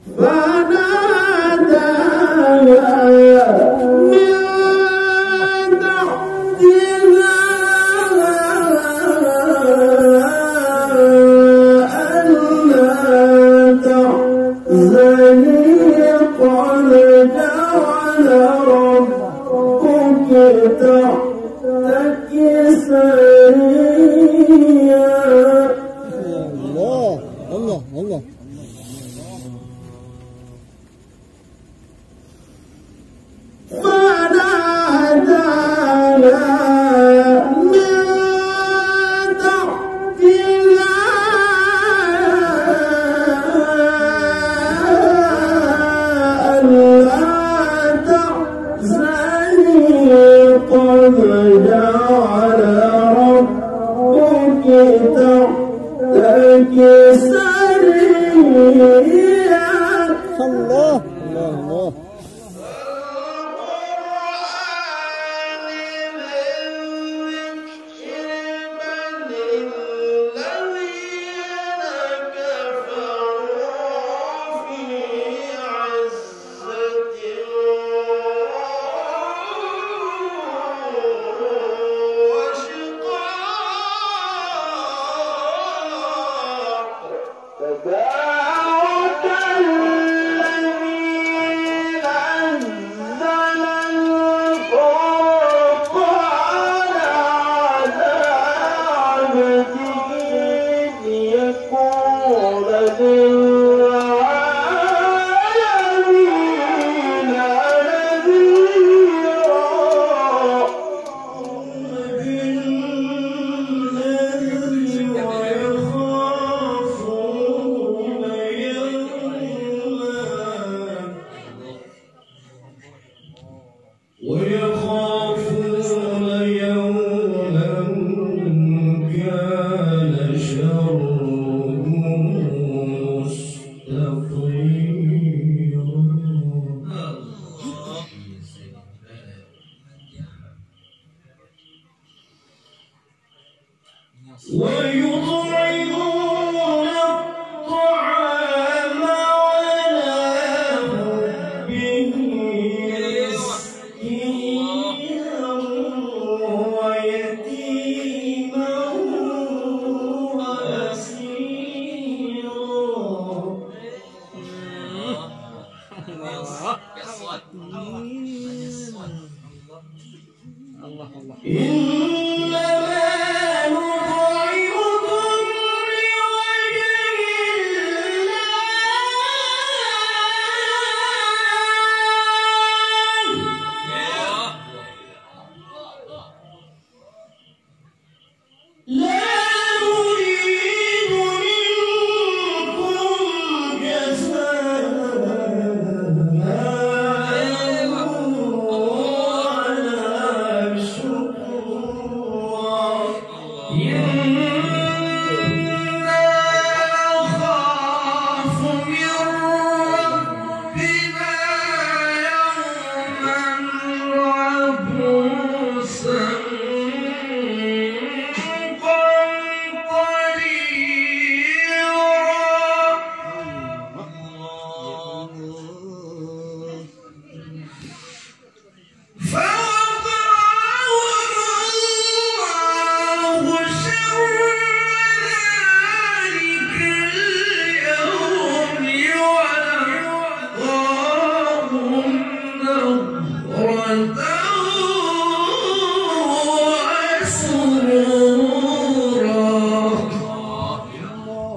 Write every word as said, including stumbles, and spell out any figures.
فناداها من تحتها ألا تحزني قد جعل ربك تحتك سريا. الله، الله، الله. فناداها من تحتها ألا تحزني قد جعل ربك تحتك سريا. الله، الله، الله. تبارك الذي نزل الفرقان على عبده ليكون للعالمين نذيرا. ويخافون يوما كان شره مستطيرا. ويطعمون الطعام على حبه مسكينا ويتيما وأسيرا. إنما نطعمكم لوجه الله لا نريد منكم جزاء ولا شكورا. إنا نخاف من ربنا يوما عبوسا قمطريرا. فوقاهم الله شر ذلك اليوم ولقاهم نضرة وسرورا.